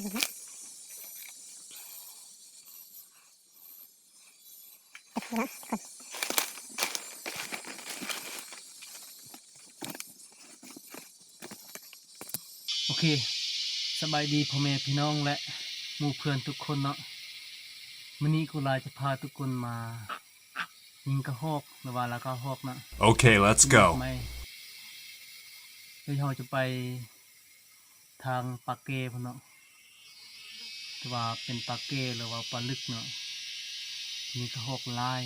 ໂອເຄ ສະບາຍດີພໍ່ແມ່ພີ່ນ້ອງ ແລະ ໝູ່ເພື່ອນທຸກຄົນເນາະ. ມື້ນີ້ກູຫຼາຍຈະພາທຸກຄົນມາຍິງກະຮອກ ຫຼືວ່າລາກະຮອກເນາະ. ໂອເຄ ເລັດສ໌ໂກ. ດຽວເຮົາຈະໄປທາງປາເກພຸ້ນເນາະ. ແຕ່ວ່າເປັນປາເກ ຫຼືວ່າປາລຶກເນາະ. ມີກະຮອກຫຼາຍ.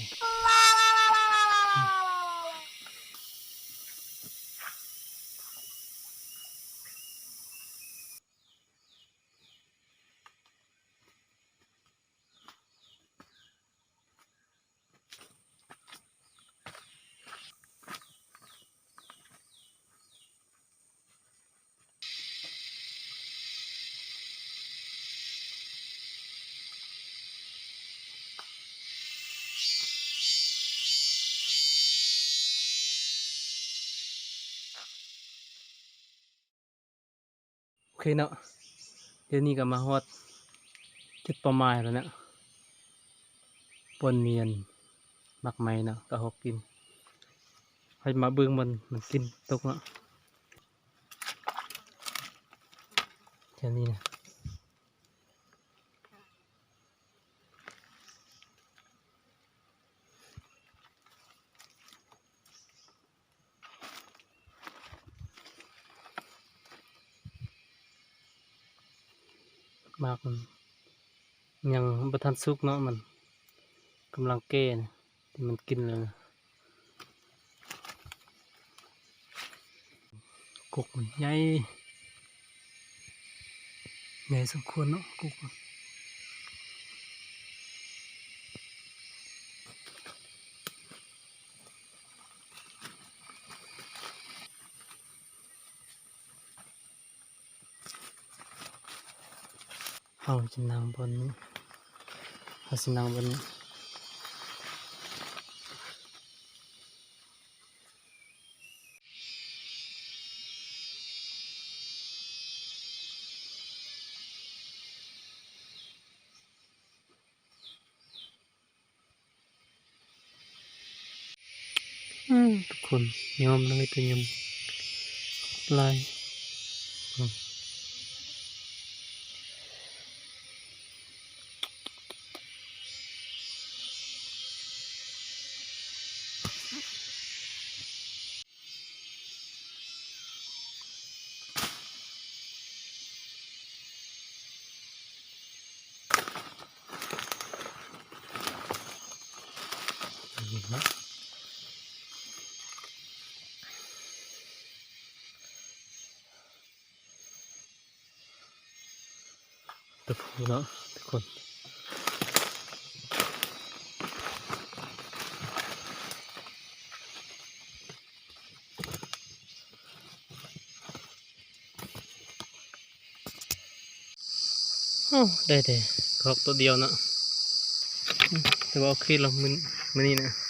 ໂອເຄເນາະ ດຽວນີ້ກໍມາຮອດຈຸດເປົ້າໝາຍແລ້ວເນາະ ບ່ອນມີໝາກໄມ້ເນາະ ກະຮອກກິນ. ໃຫ້ມາເບິ່ງມັນ ມັນກິນຕົກເນາະ ແຖວນີ້ນະ. ໝາກມັນຍັງບໍ່ທັນສຸກເນາະ ມັນກຳລັງແກ່ນະ ທີ່ມັນກິນແລ້ວນະ. ກົກມັນໃຫຍ່ ໃຫຍ່ສົມຄວນເນາະ ກົກ. ເຮົາຈະນັ່ງບ່ອນນີ້ ເຮົາຊິນັ່ງບ່ອນນີ້. ອືມ ທຸກຄົນ ຍອມນະ ມີແຕ່ຍອມຫຼາຍ. ອືມ. ຕົວຜູ້ເນາະທຸກຄົນ. ໂອ້ ໄດ້ແຕ່ຮອກຕົວດຽວເນາະ ແຕ່ວ່າໂອເຄລະ ມື້ ມື້ນີ້ນະ.